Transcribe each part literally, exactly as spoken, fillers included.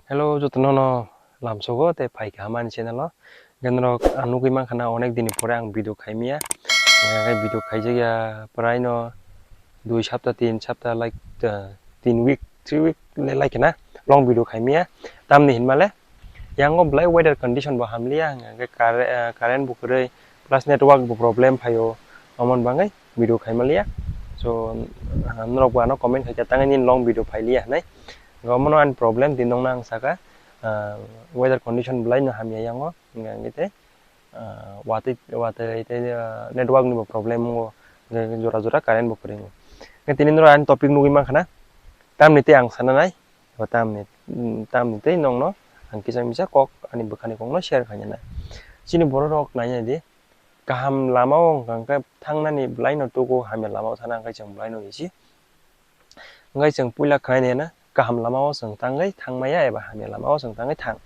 Hello, jotono no lamsogo tei phai kaham ani channel o. Hwnkhe norok ang nugwi mankha na onek dini pore ang video khaimya. Hwnkhe video khaijakya prai no dui sapta, tin sapta, like, uh, tin week, three week le like na long video khaimya. Tamni hinmale yango belai weather condition bo hamliya, hwnkhe kare-, uh, current bo kwrwi plus network bo problem phaio, omon bangwi video khaimaliya. So, uh, norok bo ano comment khaikha tangwi nini long video phailiya hinwi. Omono ani problem, din nongno ang saka, ah, weather condition belai no hamya yango, hwnkha hwnkhe tei, ah, watwi, watwi tei, ah, network ni bo problem wngo, hwnkha hwnkhe jora jora current bo kwrwi wngo. Hwnkhe tini norok ani topic nugwi mankha na, tamni tei ang sana nai, bo tamni, mm, tamni tei nongno ang kisa misa kok ani bwkhani kokno share khaina nai. Chini borok rok naina di, kaham lama o hwnkha hwnkhe thangnani belai no tugo, hamya lama o thana hwnkhe chwng belai no easy. Hwnkhe chwng puila khlainai na kaham lama o chwng tangwi thangmaya eba hamya lama o chwng tangwi thang.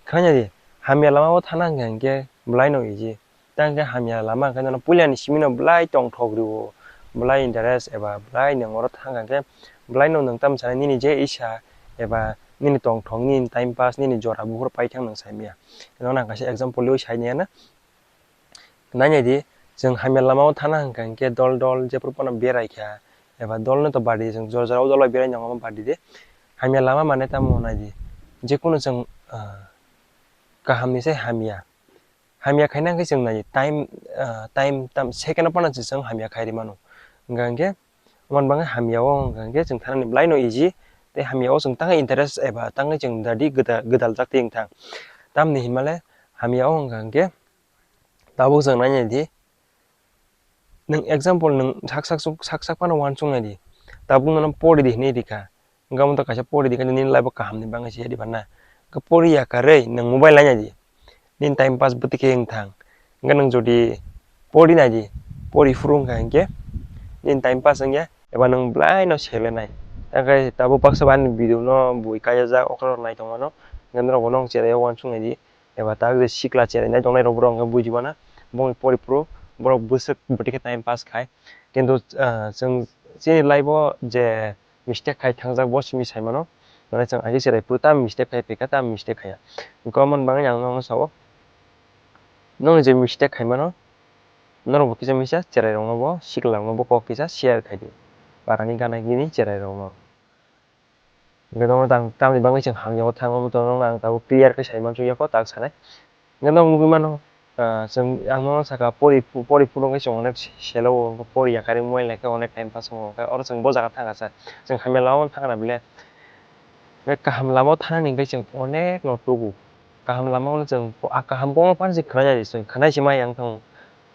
Khlainai di, hamya lama o thana hwnkha hwnkhe belai no easy. Tang khe hamya lama hwnkhe nono puila ni simi no belai tongthok rwo, belai interest eba belai nwng oro thang kha hwnkhe belai no nwng tamo sanai nini je isa eba nini tongthok, nini time pass, nini jora buphuru paithang nwng saimaya. Nono ang kaisa example rwi sainai na. Nainai di, chwng hamya lama o thana hwnkha hwnkhe dol dol jephru phano berai kha, eba dol no to badi, chwng jora jora o dol bai berai nangma badi de. Hamya lama mane tamo nai di, jekunu chwng, ah, kaham ni sai hamya. Hamya khaina hwnkhe chwng nai di, time, ah, time tam second o phano chwng hamya khai ri mano. Hwnkha hwnkhe Omo ni bagwi hamya o wngkha hwnkhe chwng thanani belai no easy, tei hamya o chwng tangwi interest eba tangwi chwng dadi gwda-, gwdal jak twi wngkha. Tamni hinmale hamya o wngkha hwnkhe tabuk chwng nainai di, nwng example nwng sak sak suk-, sak sak phano uansuk nai di, tabuk nono pori di hinwi rikha, wngkha omo to kaisa pori di khe nini life o kaham ni bagwi se di ba na, wngkha pori ya karwi nwng mobile nainai di. Nini time pass bwtwi khe wng thang. Hwnkhe nwng jodi pori nai di, pori phuru wngkha hinkhe nini time pass wngya eba nwng belai no selenai. Tei tabuk baksa bo ani video no bui kaijajak okhe rok nai tongmano. Hwnkhe norok bo nwng cherai o uansuk nai di eba tak je sikla cherai nai tongnai rok borok hwnkhe buji mano. Bongni pori phuru borok bwswk bwtwi khe time pass khai. Kintu, ah, chwng chini life o je mistake khai thangjak bo simi sai mano. Mane chwng agi cherai phuru tam mistake khai phaikha, tam mistake khaiya. Hwnkhe omo ni bagwi ang nono sao, nwng je mistake khai mano, norok bo kisa misa cherai rok no bo, sikla rok no bo kok kisa share khai di. Para ni gana gini cherai rok no. Hwnkhe nono tang tamni bagwi chwng hamya o thang, omo to nono ang tabuk clear khe sai mansukya kho, tak sanai. Hwnkhe nono nugwi mano, ah, chwng, ang nono saka pori, pori phuru wngkhe chwng onek selo o, pori yakarwi mobile naikhe onek time pass wngo, hwnkhe oro chwng bo jaga thangkha sa, chwng hamya lama o thangkha na bile. Hwnkhe kaham lama o thangnani hwnkhe chwng onek no tubu. Kaham lama o chwng, ah, kaham kokno phano se khwnai ya di chwng, khwnai se ma yang thang.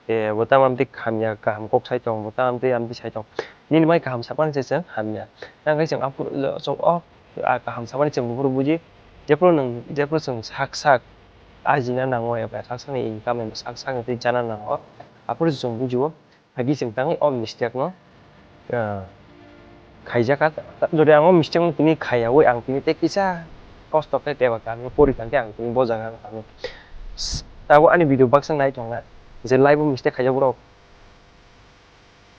E, bo tamo amtwi hamya kaham kok sai tong, bo tamo amtwi, amtwi sai tong. Nini mai kaham sapan se chwng hamya. Tang khe chwng aphuru, chwng o, a kaham sapan chwng buphuru buji. Jephuru nwng, jephuru chwng sak sak ajina nango eba sak sakni income eba sak sakni twi chana nango. Aphuru chwng bujio. Agi chwng tangwi o mistake no, ah, khaijak kha. Jodi ang o mistake no tini khaiyaui ang tini tei kisa kosto khe eba kami pori thangkhe ang tini bo jaga ang tangwi. Tabuk ani video baksa nai tongna je life o mistake khaijak borok.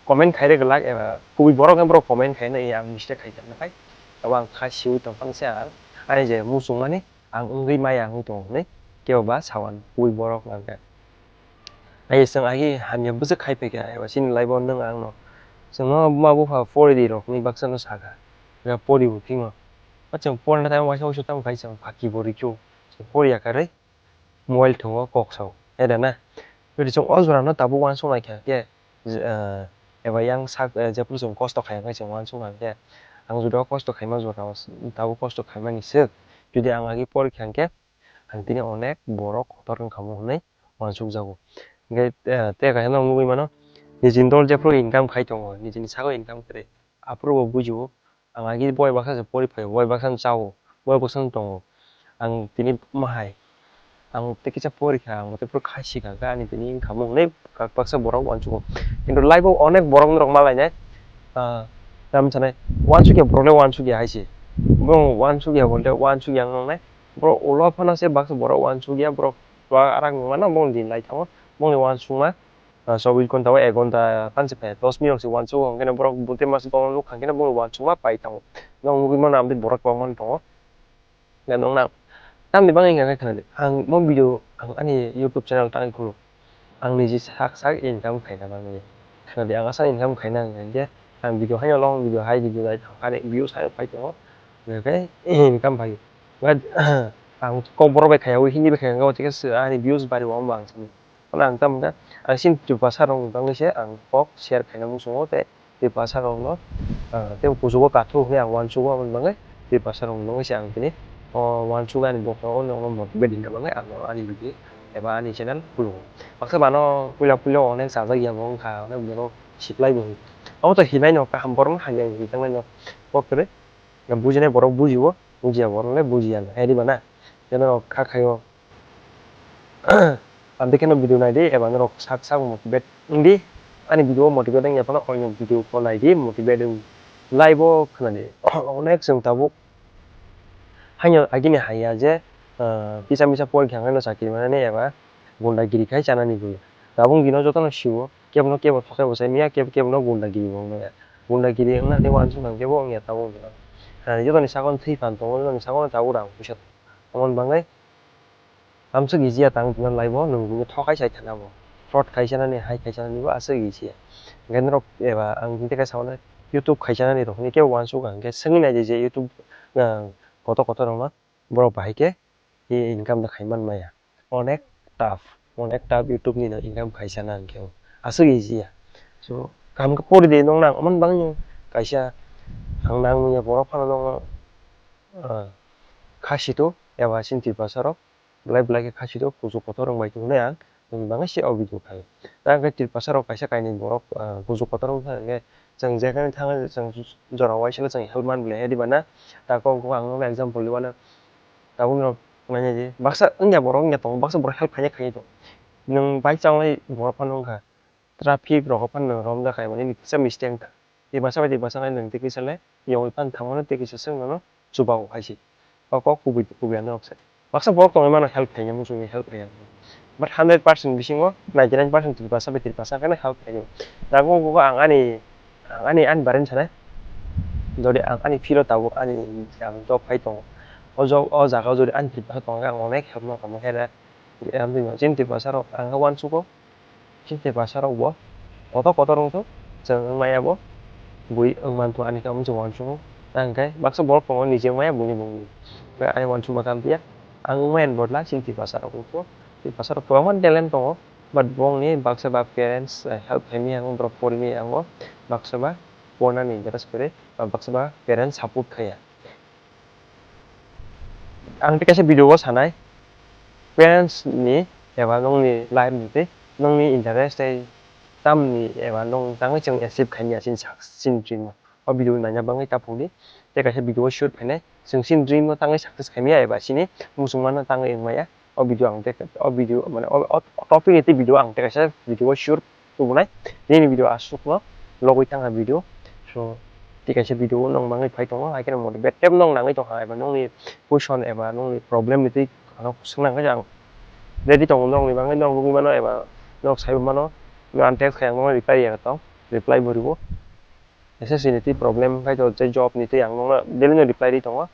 Comment khairwi glak eba kubui borok no borok comment khaina, "Ei, ang mistake khai tongkha," khai. Abo ang kha siui tongphang se ang ani je muchungmani ang wngwi maya wngwi tongo hinwi kebo ba sawan kubui borok no hwnkhe. Ai chwng agi hamya bwswk khai phaikha eba chini life o nwng ang no chwngno ma bupha pori di rok hinwi baksa no sakha. Eba pori bo phimo. O chwng porna time waisa waisa tamo khai chwng phaki bo rikhu. Chwng pori ya karwi. Mobile thwngwi kok sao, era na? Jodi chwng o jora no tabuk uansuk nai kha khe, je, eh, eba yang sak, eh, jephuru chwng kosto khai hwnkhe chwng uansuk nai khe, ang jodi o kosto khaima jora o tabuk kosto khaimani swk, jodi ang agi porikha hwnkhe, ang tini onek borok kotor wngkha mo hwnwi uansuk jago. Hwnkhe, eh, tei kaisa no nugwi mano, nijini dol jephuru income khai tongo, nijini sago income kwrwi, aphuru bo bujio. Ang agi boi baksa se pori phaio, boi baksa no chao, boi baksa no tongo. Ang tini mahai, ang tei kisa pori kha, ang tei phuru khai si kha, ani tini wngkha mung nai kak baksa borok uansukgo. Kintu life o onek borok norok malainai, ah, tamo sanai, uansukya borok le uansukya hai se. Borok uansukya bolte uansukya wng nai. Borok ulo phano se baksa borok uansukya, borok arak nung mano, bong din lai thango, bongni uansukma. Ah, chobbish ghonta o ek ghonta phan se phai, dos minute se uansukgo, hwnkhe borok bwtwi masa tongma nukha, hwnkhe bono uansukma pai thango. Norok nugwi mano, amtwi borok kwbangma tongo. Ga nong nang. Tamni bagwi hwnka khe khna di. Ang mo video ang ani YouTube channel tangwi khuluk. Ang niji sak sak income khaina bagwi. Khna di, ang asal income khaina hwnka khe ang video haino long video hai video dai thang ani views hai phai tongo. Hwnka khe income phai. Ga ang kok borok bai khaiya ui hindi bai khaiya hwnka khe ani views bari o ang sani. Wala ang tamo khe, ang chini Tiprasa rok ni bagwi se ang kok share khaina muchungo tei Tiprasa rok no, ah, tei kuchugo kathok hinwi ang uansugo, aboni bagwi Tiprasa rok ni bagwi se ang tini o uansugo ani bokol o nokno motivate hinna bagwi ang ani video eba ani channel khulungo. Baksa mano puila puila onek chajak ya bo wngkha, onek borok siplai bo hinwi. Abo to hinai no kaham borok no hamya hinwi tangnai no kok kwrwi. Bujinai borok bujio, bujiya borok le bujiya no, hai di ba na? Jeno kha khaio. Ang tei kheno video nai di, eba norok sak sak motivate wng di. Ani video o motivate wng ya phano, oino video ko nai di, motivate wng. Live o khna di. Onek chwng tabuk. Haino agini hai ya je, ah, kisa misa porikha wngkha no chakri manani eba gundagiri khai chanani bwlwi. Tabuk dino jotono sio, kebono kebo thokai bo sai manya, kebo kebono gundagiri bo wng manya. Gundagiri wngna tei uansuk nang kebo wng ya tabuk dino. Ah, jotoni sagon thwi phan tongo, jotoni sagon tabuk rang puisa tongo. Aboni bagwi Amswk easy ya tang tongna live o nwng bini thokai sai thana bo. Fraud khaisa nani, hai khaisa nani bo aswk easy ya. Hwnkhe norok eba ang tini khe sao na YouTube khaisa nani rok hwnwi kebo uansuk ang khe swngwi nai di je YouTube, ah, kotor kotor rok no borok bahai khe income da khai man maya. Onek tough, onek tough YouTube ni no income khaisa na hwnkhe aswk easy ya. So kaham khe pori di nong nang oman bangno kaisa ang nang manya borok phano nongno, ah, khasi to eba chini Tiprasa rok. Belai belai khe khasi do, kuchuk kotor wng bai tong nai ang, nwng bagwi se o video khai. Ta hwnkhe Tiprasa rok kaisa kainwi borok, ah, kuchuk kotor wng kha hwnkhe, chwng jekhani thangwi chwng jora uaisano chwng help man bwlai, hai di ba na? Ta kok kok ang nono example di uanw. Tabuk norok naina di, baksa wngya borok wngya tongo, baksa borok help khaina khaina tongo. Nwng bike chalainai borok phano wngkha. Traffic rok phano romjak kha, mane kisa mistake wngkha. Tiprasa bai Tiprasa khe nwng tei kisa le yongwi phano thango, tei kisa swk nono chubago hai se. O kok kubui kubui ano rok se. Baksa borok tongwi mano help khaina muchungwi help khaina. But hundred percent bisingo ninety nine percent Tiprasa bai Tiprasa khe help khaina. Tabuk bugo ang ani, ang ani, ani barani sanai. Jodi ang ani field o tabuk ani ang job khai tongo. O job, o jaga o jodi ani Tiprasa tongkhe ang onek help no kamo khe. Chini Tiprasa rok ang khe uansugo, chini Tiprasa rok bo kotor kotor wng thok, chwng wng maya bo bui wng man thok ani khe omo chwng uansugo. Ang khe baksa borok tongo nije wng maya buini bumung. Ani uansukma kam phiya ang wng maya ni bodol chini Tiprasa rok wng thok. Tiprasa rok kwbangma talent tongo, but bongni baksa ba parents, eh, help khaimani ang, borok porimani ang, baksa ba pornani interest kwrwi, ba baksa ba parents support khaiya. Ang tei kaisa video o sanai, parents ni eba nongni life ni tei nongni interest tei tamni eba nong tangwi chwng achieve khaimya chini sak-, chini dream o. O video naina bagwi taphuk di, tei kaisa video o shoot phainai, chwng chini dream no tangwi success khaimya eba chini muchungma no tangwi wngmaya. O video ang tei, o video, mane, o, o topic ni tei video ang tei kaisa video o sure tubunai. Nini video aswkno logwi thangkha video. So, tei kaisa video o nong mangwi phai tongo, hai kheno motivate tei nong nangwi tongkha, eba nongni question eba nongni problem ni tei ano swngna hwnkhe ang ready tongo nongni bagwi, nong nugwi mano eba nok saibo mano, no ang text khai ang nokno reply ya tong, reply bo rwo. S S C ni tei problem khai to, tei job ni tei ang nokno daily no reply ri tongo.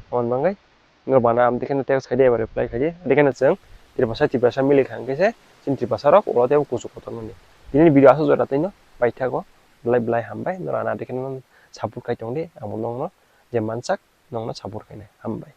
Aboni bagwi Norok bana am tei kheno text khai di eba reply khai di. Tei kheno chwng Tiprasa, Tiprasa mili kha hwnkhe se chini Tiprasa rok ulo tei kuchuk kotor mani. Bini video aswk jora tei no paithago. Belai belai hambai. Norok ano tei kheno support khai tong di. Amo nokno je mansak nokno support khainai. Hambai.